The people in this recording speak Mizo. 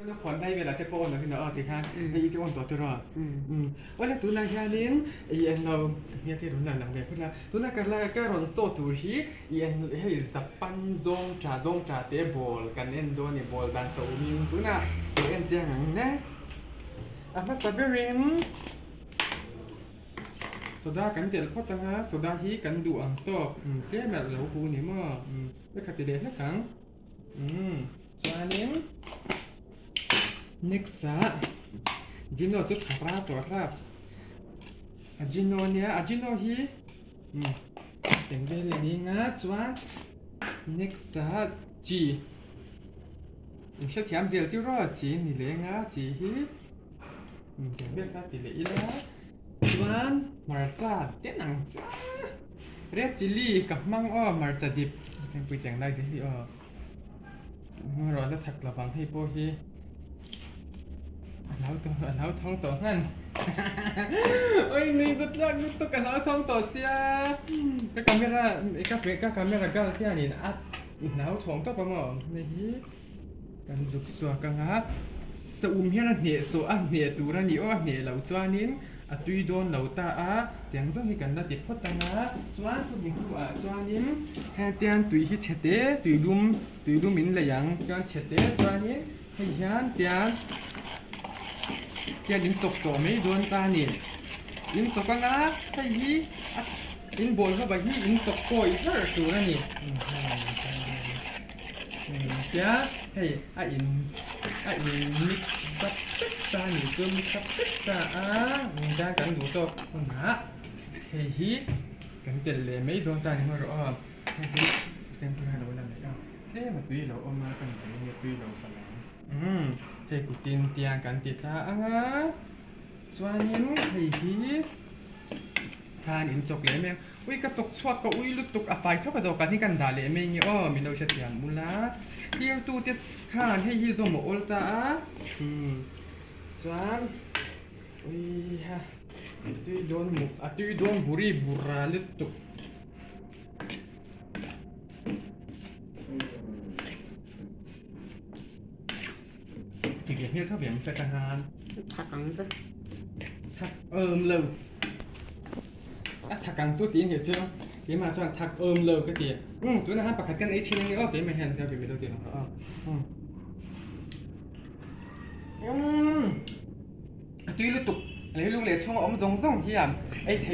Ka khuan phei velah te pawh awn lohin a aw tikhan hei i ti awn tawh tiraw? Umm awle tunah hianin i en lo ka hmel te rawn la lang ve phawt la tunah ka la ka rawn saw tur hi i en hei Japan zawng tha zawng tha te ball kan en dawn a ni ball dan sa awmin tunah lo en chiang ang hle a hmasa berin soda kan telh phawt ang a soda hi kan duh ang tawk umm tlem a lo hu ni maw umm ka ti leh hlek ang. Umm chuanin next ah Gino chu tha ra tawh rap a Gino nia a Gino hi umm eng vel a ni anga chuan next ah chi in hrethiam zel tir aw chi ni leng a chi hi umm eng vel kha ti leh ila chuan hmarcha ten ang che. Red chilli ka hmang aw hmarcha dip Sengpui teng lai zel hi aw Hmanraw la thak lovang hei pawh hi a hlau tawh a hlau thawng tawh hman oi nui zat lak lutuk a hlau thawng tawh sia ka camera ka ka camera girl hianin a hlau thawng tawp a maw hei hi kan zuk suak ang a saum hian a hneh sawh a hneh tur a ni aw a hneh loh chuanin a tui dawn lo ta a tiang zawng hi kan la ti phawt ang a chuan chumi hnuah chuanin hetiang tui hi chhe te tui lum tui lum in lei ang chuan chhe te chuanin hei hian tiang tiang in chawk tawh mai dawn ta a ni in chawk ang a hei hi a in bawl ho bah hi in chawk kawi ber tur a ni. Tia hei a in a in mix zap vek ta a nih chu mix up vek ta a dan kan duh tawk hunah hei hi kan telh leh mai dawn ta a ni hmang rawh aw hei hi sengpui hian a lo la leh a tlem a tui lo awm a ka nupui nge tui lo palh ang umm hei kutin tiang kan ti thla ang a chuanin hei hi khan in chawk leh mai ang. Ui ka chawk chhuak ka ui lutuk a fai thawk a dawhkan hi kan dah leh mai nge aw min lo hrethiam ula tirtu te khan hei hi zawm a awl ta a umm chuan ui ha tui dawn muk a tui dawn buri bura lutuk. Ti ve hmel tho ve ang che ka han. Thak ang chu. Thak awm lo. A thak ang chu tih ni chu. Keimah chuan thak awm lo ka ti. Um tunah han pakhat kan ei thin ang aw keimah hian ka ve lo ti ang aw. Um. Um. A tui lutuk. Lei lung leh chhunga awm zawng zawng hian ei theih.